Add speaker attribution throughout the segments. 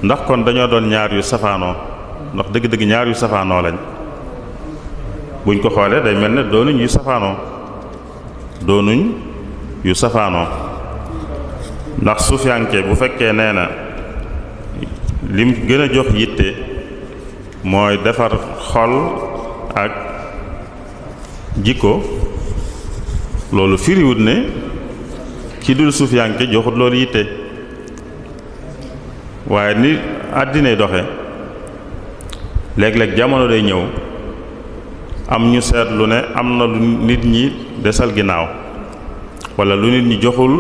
Speaker 1: ndax kon dañoo doon ñaar yu safaanoo ndax dëgg-dëgg ñaar yu safaanoo lañ buñ ko xoolee day mel ne doonuñ yu safaanoo ndax suufiyanke bu fekkee nee na lim gën a jox yitte mooy defar xol ak jikko loolu firiwut ne ki dul suufiyanke joxut loolu yitte waaye ni àddinay doxe léeg-léeg jamono day ñëw am ñu seetlu ne am na lu nit ñi desal ginnaaw walla lu nit ñi joxul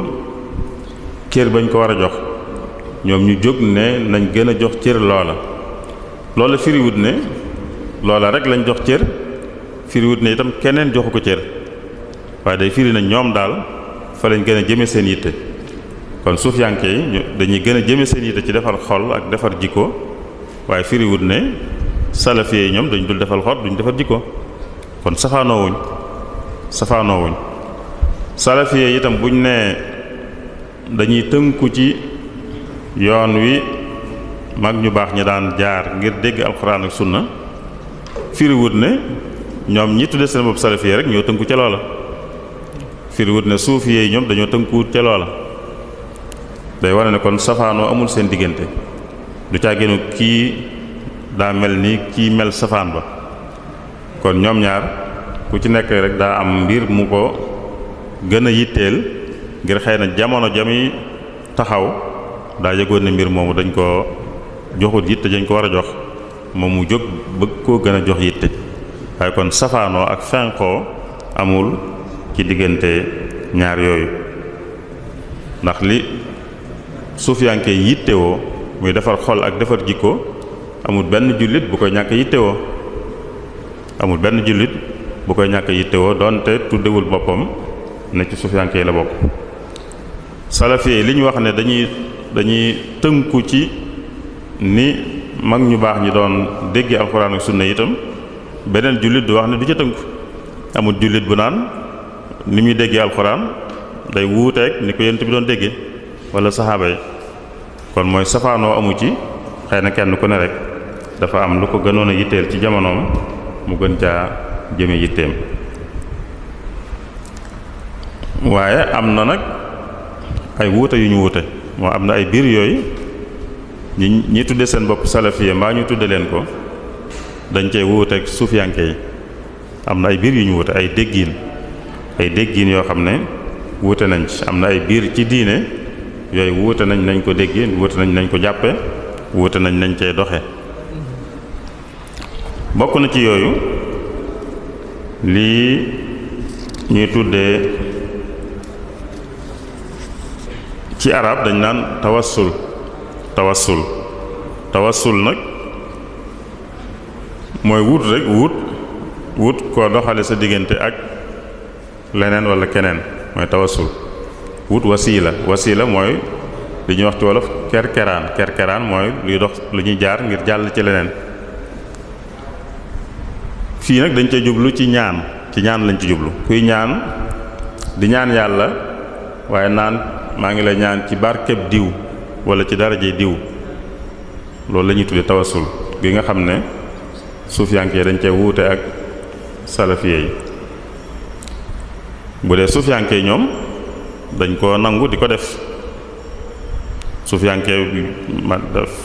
Speaker 1: cër bañ ko war a jox ñoom ñu jóg ne nañ gën a jox cër loola firiwut ne loola rek lañ jox cër firiwut ne itam keneen joxu ko cër waaye day firi na ñoom daal fa lañ gën a jëme seen yitte kon suufiyanke yi dañuy gën a jëme seen yitte ci defar xol ak defar jikko waaye firiwut ne salafiye yi ñoom dañ dul defal xol duñ defar jikko kon safaanoowuñ salafiye yi itam buñ ne dañuy tënku ci yoon wi mag ñu baax ñi daan jaar ngir dégg alxuraan ak sunna firiwut ne ñoom ñi tudde seen bopp salafiye rek ñoo tënku ca loola firiwut ne suufiye yi ñoom dañoo tënkuwut ca loola day wane ne kon safaanoo amul seen diggante du caa génnu kii daa mel ni kii mel safaan ba kon ñoom ñaar ku ci nekk rek daa am mbir mu ko gën a yitteel ngir xëy na jamono jami taxaw daa yëgoon ne mbir moomu dañ ko joxut yitte dañ ko war a jox moom mu jóg bëgg koo gën a jox yitte waaye kon safaanoo ak fenqoo amul ci diggante ñaar yooyu ndax li suufiyanke yittewoo muy defar xol ak defar jikko amul benn jullit bu koy ñàkk yittewoo doonte tuddewul boppam ne ci suufiyanke yi la bokk salafiye li ñu wax ne dañuy tënku ci ni mag ñu baax ñi doon dégge alxuraan ak sunna itam beneen jullit du wax ne du ca tënku amul jullit bu naan ni muy déggee alxuraan day wuuteeg ni ko yent bi doon déggee wala saxaaba yi kon mooy safaanoo amu ci xëy na kenn ku ne rek dafa am lu ko gënoon a yitteel ci jamonoom mu gën caa jëme yitteem waaye am na nag ay wuute yu ñu wuute moo am na ay biir yooyu ñi tudde seen bopp salafiya mbaa ñu tudde leen ko dañ cey wuuteeg suufiyanke yi am na ay biir yu ñu wuute ay déggiin yoo xam ne wuute nañ ci am na ay biir ci diine yooyu wuute nañ ko déggee wuute nañ ko jàppe wuute nañ cey doxe bokk na ci yooyu lii ñuy tuddee ci arab dañ naan tawassul nag mooy wut rek wut koo doxale sa diggante ak leneen wala keneen mooy tawassul wut wasiila mooy li ñuy wax ci wolof kerkeraan mooy luy dox lu ñuy jaar ngir jàll ci leneen fii nag dañ ca jublu ci ñaan lañ ci jublu kuy ñaan di ñaan yàlla waaye naan maa ngi lay ñaan ci barkeb diw wala ci daraje diw loolu la ñuy tudde tawassul gi nga xam ne suufiyanke yi dañ cee wuute ak salafiye yi bu dee suufiyanke yi ñoom dañ koo nangu di ko def suufiyanke bi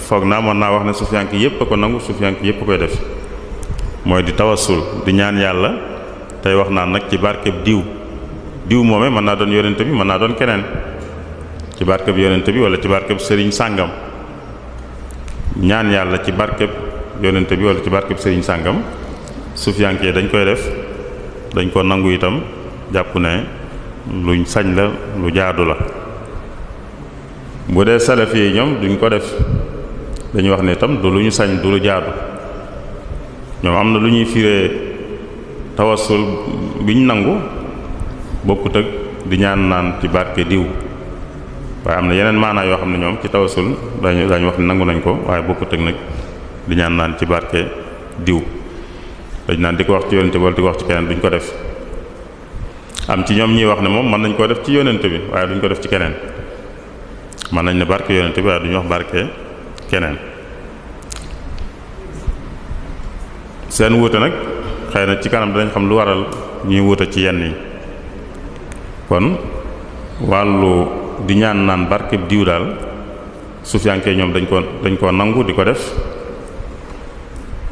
Speaker 1: foog naa mën naa wax ne suufiyanke yépp a ko nangu suufiyanke yépp a koy def mooy di tawassul di ñaan yàlla tey wax naan nag ci barkeb diw moome mën naa doon yonent bi mën naa doon keneen ci barkeb yonent bi wala ci barkeb sëriñ sàngam ñaan yàlla ci barkeb yonent bi wala ci barkeb sëriñ sàngam suufiyanke dañ koy def dañ ko nangu itam jàpp ne luñ sañ la lu jaadu la bu dee salafi yi ñoom duñ ko def dañuy wax ne itam du lu ñu sañ du lu jaadu ñoom am na lu ñuy firee tawassul biñ nangu bokkut ak di ñaan naan ci barke diw waaye am na yeneen maanaa yoo xam ne ñoom ci tawassul dañu wax ne nangu nañ ko waaye bokkut ak nag di ñaan naan ci barke diw dañ naan di ko wax ci yonente bi wala di ko wax ci keneen duñ ko def am ci ñoom ñiy wax ne moom mën nañ koo def ci yonente bi waaye duñ ko def ci keneen mën nañ ne barke yonente bi waaye duñu wax barke keneen. seen wuute nag xëy na ci kanam danañ xam lu waral ñuy wuute ci yenn yi. kon wàllu di ñaan naan barkeb diw daal sufiyanke ñoom dañ koo nangu di ko def.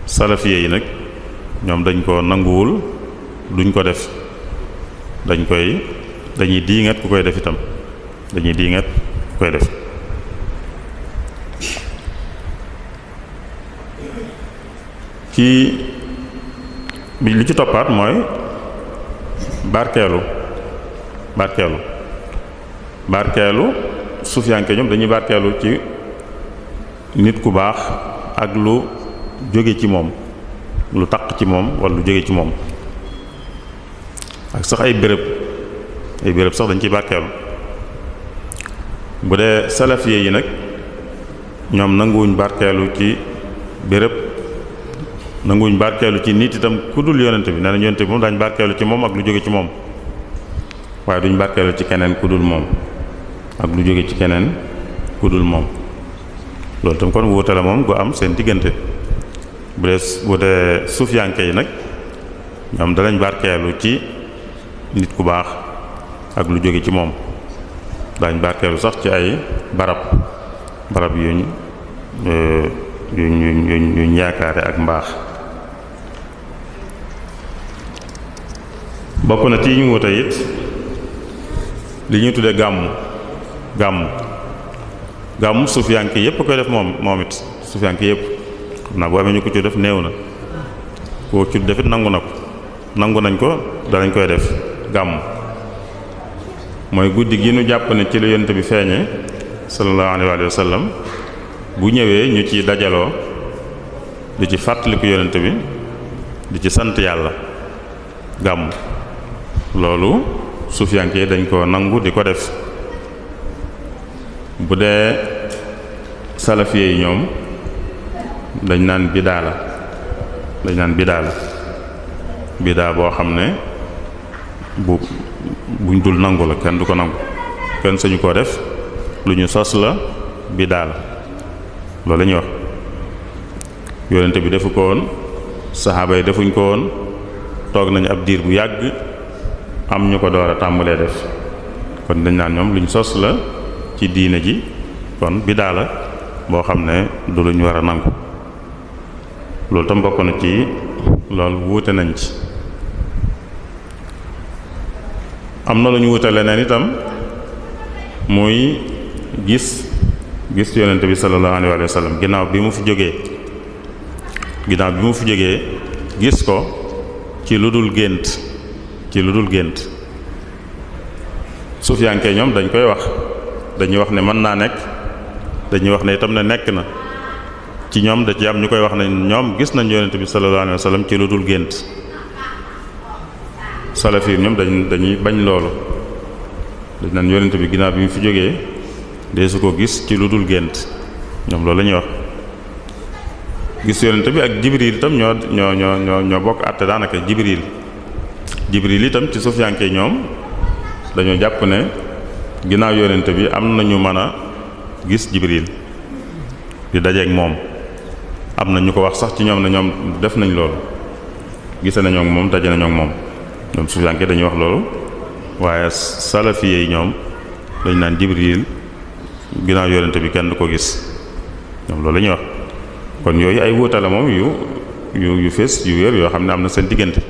Speaker 1: salafiye yi nag ñoom dañ koo nanguwul duñ ko def, dañuy diingat ku koy def itam, dañuy diingat ku koy def. kii bi li ci toppaat mooy barkeelu sufiyanke ñoom dañuy barkeelu ci nit ku baax ak lu jóge ci moom, lu taq ci moom wala lu jóge ci moom, ak sax ay béréb sax dañ ciy barkeelu. bu dee salafiye yi nag ñoom nanguwuñ barkeelu ci béréb, nanguwuñ barkeelu ci nit itam ku dul yonent bi. nee na yonent bi moom dañ barkeelu ci moom ak lu jóge ci moom, waaye duñ barkeelu ci keneen ku dul moom ak lu jóge ci keneen ku dul moom. loolu tam kon wuute la moom gu am seen diggante. bu dee sufiyanke yi nag ñoom danañ barkeelu ci nit ku baax ak lu jóge ci moom, dañ barkeelu sax ci ay barab yuñ yaakaare ak mbaax. bokk na ci ñu wuute it li ñuy tuddee gàmmu sufiyanke yépp koy def moom it sufiyanke yépp. xam naa boo amee ñu ko ci def néew na, koo ci defit nangu nañ ko danañ koy def. gàmm mooy guddi gi nu jàpp ne ci la yonent bi feeñe sallallahu alayhi wa sallam, bu ñëwee ñu ci dajaloo di ci fàttaliku yonent bi, di ci sant yàlla. gàmm loolu sufiyanke yi dañ ko nangu di ko def. bu dee salafiye yi ñoom dañ naan bidaa la bidaa boo xam ne buñ dul nangu la, kenn du ko nangu, kenn sañu koo def, lu ñu sos la, bidaa la. loolu la ñuy wax. yonent bi defu ko woon, saxaaba yi defuñ ko woon, toog nañu ab diir bu yàgg am ñu ko door a tàmbalee def. kon dañ naan ñoom luñ sos la ci diine ji, kon bidaa la boo xam ne du luñ war a nangu. loolu tam bokk na ci loolu wuute nañ ci. am na lu ñu wuute leneen itam muy gis yonent bi sallallahu alayhi wa sallam ginnaaw bi mu fi jógee gis ko ci lu dul gént. sufiyanke ñoom dañ koy wax, dañuy wax ne mën naa nekk, dañuy wax ne itam ne nekk na. ci ñoom da ci am ñu koy wax ne ñoom gis nañ yonent bi sallallahu alayhi wa sallam ci lu dul gént. salafiir ñoom dañuy bañ loolu, dañ naan yonent bi ginnaaw bi mu fi jógee dee su ko gis ci lu dul gént. ñoom loolu la ñuy wax. gis yonent bi ak jibril itam ñoo bokk àtte daanaka. jibril itam ci sufiyanke ñoom dañoo jàpp ne ginnaaw yonent bi am nañu mën a gis jibril di dajeek moom. am na ñu ko wax sax ci ñoom ne ñoom def nañ loolu, gise nañoo ak moom, daje nañoo ak moom. ñoom sufiyanke dañuy wax loolu, waaye salafiye yi ñoom dañ naan jibril ginnaaw yonent bi kenn du ko gis. ñoom loolu la ñuy wax. kon yooyu ay wuute la moom yu fees yu wér yoo xam ne am na seen diggante.